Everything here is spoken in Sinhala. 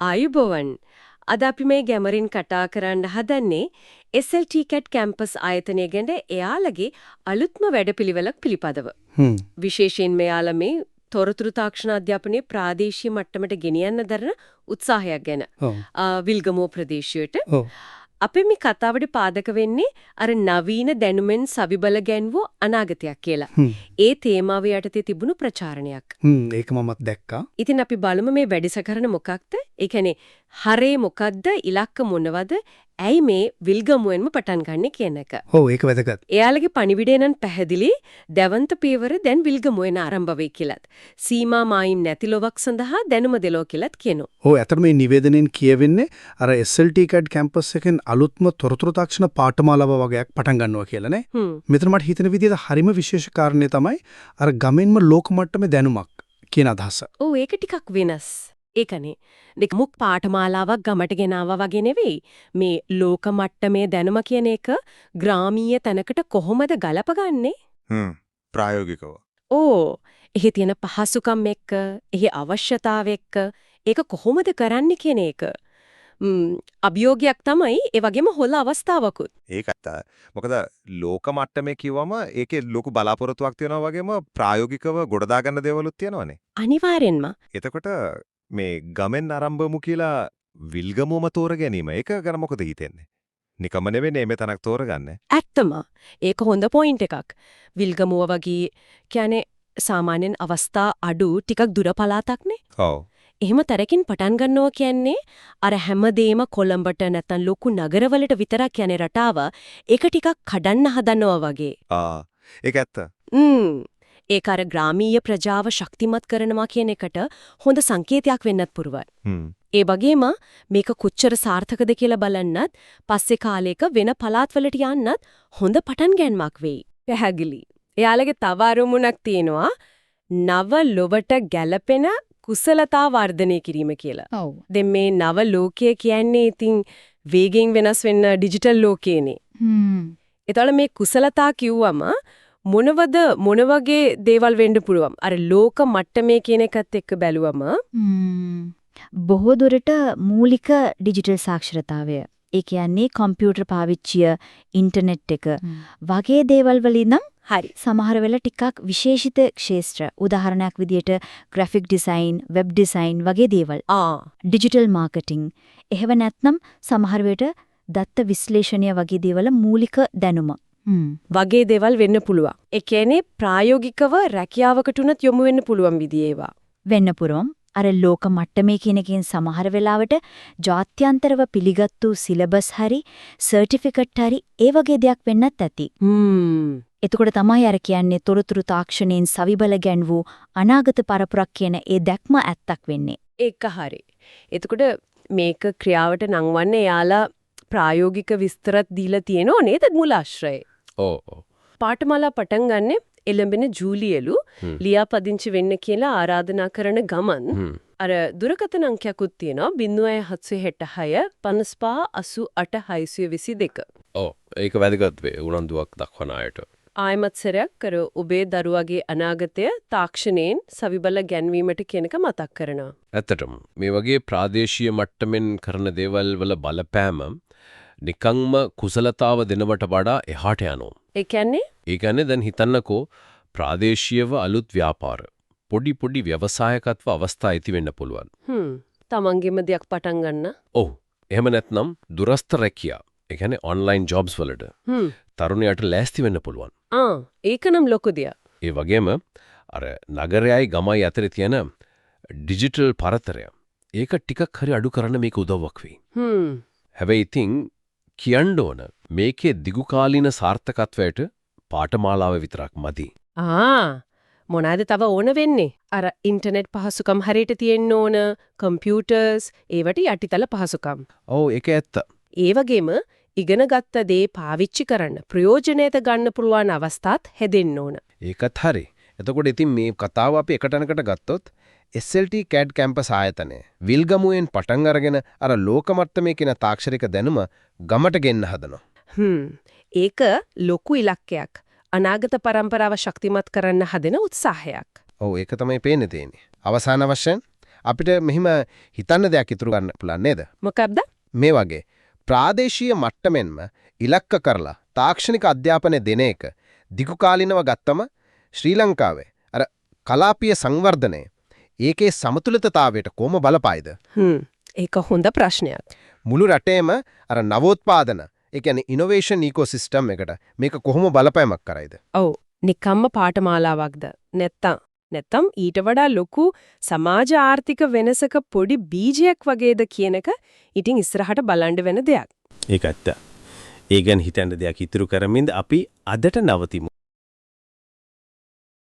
ආයුබෝවන්. අද අපි මේ ගැමරින් කතා කරන්න හදන්නේ SLT CAT campus ආයතනය ගැන එයාලගේ අලුත්ම වැඩපිළිවෙලක් පිළිබඳව. විශේෂයෙන් මෙයාලා මේ තොරතුරු තාක්ෂණ අධ්‍යාපනයේ ප්‍රාදේශීය මට්ටමට ගෙනියන්න දරන උත්සාහයක් ගැන. විල්ගමුව ප්‍රදේශයට. අපි මේ කතාවට පාදක වෙන්නේ අර නවීන දැනුමෙන් සවිබල ගැන්වූ අනාගතයක් කියලා. ඒ තේමාව යටතේ තිබුණු ප්‍රචාරණයක්. ඒක මමත් දැක්කා. ඉතින් අපි බලමු මේ වැඩසටහන මොකක්ද? ඒ කියන්නේ හරේ මොකද්ද? ඉලක්ක මොනවද? ඇයි මේ විල්ගමුවෙන්ම පටන් ගන්නෙ කියන එක. ඔව්, ඒක වැදගත්. එයාලගේ පණිවිඩය නම් පැහැදිලි, දැවන්ත පියවර දැන් විල්ගමුවෙන් ආරම්භ වෙයි කියලත්. සීමා මායිම් නැති ලොවක් සඳහා දැනුම දෙලෝ කියලත් කියනවා. ඔව්, ඇත්තට මේ නිවේදනයෙන් කියවෙන්නේ අර SLT CAD campus එකෙන් අලුත්ම තොරතුරු තාක්ෂණ පාඨමාලාව වගේක් පටන් ගන්නවා කියලා නේ. මෙතන මට හිතෙන විදිහට හරිම විශේෂ කාරණේ තමයි අර ගමෙන්ම ලෝක මට්ටමේ දැනුමක් කියන අදහස. ඔව්, ඒක ටිකක් වෙනස්. ඒකනේ. මුක් පාඨමාලාවක් ගමට ගෙනාවා වගේ නෙවෙයි. මේ ලෝක මට්ටමේ දැනුම කියන එක ග්‍රාමීය තැනකට කොහොමද ගලපගන්නේ? ප්‍රායෝගිකව. ඕ, එහි තියෙන පහසුකම් එක්ක, එහි අවශ්‍යතාව එක්ක ඒක කොහොමද කරන්නේ කියන එක. අභියෝගයක් තමයි, ඒ වගේම හොල අවස්ථාවකුත්. ඒක ඇත්ත. මොකද ලෝක මට්ටමේ කිව්වම ඒකේ ලොකු බලාපොරොත්තුවක් තියෙනවා වගේම ප්‍රායෝගිකව ගොඩ දාගන්න දේවලුත් තියෙනවානේ. අනිවාර්යෙන්ම. එතකොට මේ ගමෙන් ආරම්භමු කියලා විල්ගමුවම තෝර ගැනීම, ඒක ගැන මොකද හිතෙන්නේ? නිකම්ම නෙවෙයි මේ තැනක් තෝරගන්නේ. ඇත්තම. ඒක හොඳ පොයින්ට් එකක්. විල්ගමුව වගේ කියන්නේ සාමාන්‍යයෙන් අවස්ථා අඩු ටිකක් දුර පළාතක්නේ. ඔව්. එහෙම තරකින් පටන් ගන්නවා කියන්නේ අර හැමදේම කොළඹට නැත්තම් ලොකු නගරවලට විතරක් යන රටාව ඒක ටිකක් කඩන්න හදනවා වගේ. ආ, ඒක ඇත්ත. ඒක අර ග්‍රාමීය ප්‍රජාව ශක්තිමත් කරනවා කියන එකට හොඳ සංකේතයක් වෙන්නත් පුළුවන්. ඒ වගේම මේක කොච්චර සාර්ථකද කියලා බලන්නත් පස්සේ කාලයක වෙන පළාත්වලට යන්නත් හොඳ පටන් ගැනීමක් වෙයි. පැහැදිලි. එයාලගේ තව අරමුණක් තියෙනවා නව ලොවට ගැලපෙන කුසලතා වර්ධනය කිරීම කියලා. ඔව්. දැන් මේ නව ලෝකය කියන්නේ ඉතින් වේගෙන් වෙනස් වෙන ඩිජිටල් ලෝකයනේ. එතකොට මේ කුසලතා කිව්වම මොනවද මොන වගේ දේවල් වෙන්න පුළුවන්? අර ලෝක මට්ටමේ කියන එකත් එක්ක බැලුවම බොහෝ දුරට මූලික ඩිජිටල් සාක්ෂරතාවය. ඒ කියන්නේ කම්පියුටර් පාවිච්චිය, ඉන්ටර්නෙට් එක වගේ දේවල් වලින් නම් හරි. සමහර වෙලාව ටිකක් විශේෂිත ක්ෂේත්‍ර, උදාහරණයක් විදියට ග්‍රැෆික් ඩිසයින්, වෙබ් ඩිසයින් වගේ දේවල්. Digital marketing. එහෙම නැත්නම් සමහර වෙලට දත්ත විශ්ලේෂණය වගේ දේවල් මූලික දැනුම. වගේ දේවල් වෙන්න පුළුවන්. ඒ කියන්නේ ප්‍රායෝගිකව රැකියාවකට උනත් යොමු වෙන්න පුළුවන් විදිහේ ඒවා. වෙන්න පුළුවන්. අර ලෝක මට්ටමේ කියන එකෙන් සමහර වෙලාවට ජාත්‍යන්තරව පිළිගත්තු සිලබස් හරි සර්ටිෆිකට් හරි ඒ වගේ දෙයක් වෙන්නත් ඇති. එතකොට තමයි අර කියන්නේ තොරතුරු තාක්ෂණයෙන් සවිබල ගැන්වූ අනාගත පරපුරක් කියන ඒ දැක්ම ඇත්තක් වෙන්නේ. ඒක හරි. එතකොට මේක ක්‍රියාවට නංවන්න එයාලා ප්‍රායෝගික විස්තරත් දීලා තියෙනව නේද මූලාශ්‍රයේ? ඔව් ඔව්. පාඨමාලා පටන් ගන්නෙ එළඹෙන ජූලියලු ලියාපදිංචි වෙන්න කියලා ආරාධනා කරන ගමන් අර දුරකථන අංකයකුත් තියෙනවා 0766 55 88 622. ඔව්, ඒක වැදගත් වේ උනන්දුවක් දක්වන අයට. ආයමත් සැරයක් කර ඔබේ දරුවගේ අනාගතය තාක්ෂණයෙන් සවිබල ගැන්වීමට කියන එක මතක් කරනවා. ඇත්තටම මේ වගේ ප්‍රාදේශීය මට්ටමින් කරන දේවල් වල බලපෑම නිකන්ම කුසලතාව දෙනවට වඩා එහාට යනවා. ඒ කියන්නේ? ඒ කියන්නේ දැන් හිතන්නකෝ ප්‍රාදේශීයව අලුත් ව්‍යාපාර, පොඩි පොඩි ව්‍යවසායකත්ව අවස්ථා ඇති වෙන්න පුළුවන්. තමන්ගේම දෙයක් පටන් ගන්න. ඔව්. එහෙම නැත්නම් දුරස්ත රැකියා, ඒ කියන්නේ ඔන්ලයින් ජොබ්ස් වලට තරුණයාට ලෑස්ති වෙන්න පුළුවන්. ආ, ඒක නම් ලොකු දෙයක්. ඒ වගේම අර නගරයයි ගමයි අතර තියෙන ඩිජිටල් පරතරය, ඒක ටිකක් හරි අඩු කරන්න මේක උදව්වක් වෙයි. හැබැයි ඉතින් කියන්න ඕන මේකේ දිගුකාලීන සාර්ථකත්වයට පාඨමාලාව විතරක් මදි. ආ, මොනවාද තව ඕන වෙන්නේ? අර ඉන්ටර්නෙට් පහසුකම් හරියට තියෙන්න ඕන, කම්පියුටර්ස් ඒවට යටිතල පහසුකම්. ඔව්, ඒක ඇත්ත. ඒ වගේම ඉගෙනගත්ත දේ පාවිච්චි කරන්න ප්‍රයෝජනයට ගන්න පුළුවන් අවස්ථාත් හැදෙන්න ඕන. ඒකත් හරි. එතකොට ඉතින් මේ කතාව අපි එක තැනකට ගත්තොත් SLT CAD campus ආයතනය විල්ගමුවෙන් පටන් අරගෙන අර ලෝක මට්ටමේ කියන තාක්ෂණික දැනුම ගමට ගෙන්න හදනවා. ඒක ලොකු ඉලක්කයක්. අනාගත පරම්පරාව ශක්තිමත් කරන්න හදන උත්සාහයක්. ඔව්, ඒක තමයි පේන්න තියෙන්නේ. අවසාන වශයෙන් අපිට මෙහිම හිතන්න දෙයක් ඉතුරු ගන්න පුළුවන් නේද? මොකක්ද? මේ වගේ ප්‍රාදේශීය මට්ටමෙන්ම ඉලක්ක කරලා තාක්ෂණික අධ්‍යාපනය දෙන එක දිගු කාලිනව ගත්තම ශ්‍රී ලංකාවේ අර කලාපීය සංවර්ධනය ඒකේ සමතුලිතතාවයට කොහොම බලපායිද? ඒක හොඳ ප්‍රශ්නයක්. මුළු රටේම අර නවෝත්පාදන ඒ කියන්නේ ඉනෝවේෂන් ඉකෝසිස්ටම් එකට මේක කොහොම බලපෑමක් කරයිද? ඔව්. නිකම්ම පාඨමාලාවක්ද? නැත්තම් ඊට වඩා ලොකු සමාජ ආර්ථික වෙනසක පොඩි බීජයක් වගේද කියන එක ඉතින් ඉස්සරහට බලන්න වෙන දෙයක්. ඒක ඇත්ත. ඒ ගැන හිතන්න දෙයක් ඉතුරු කරමින් අපි අදට නවතිමු.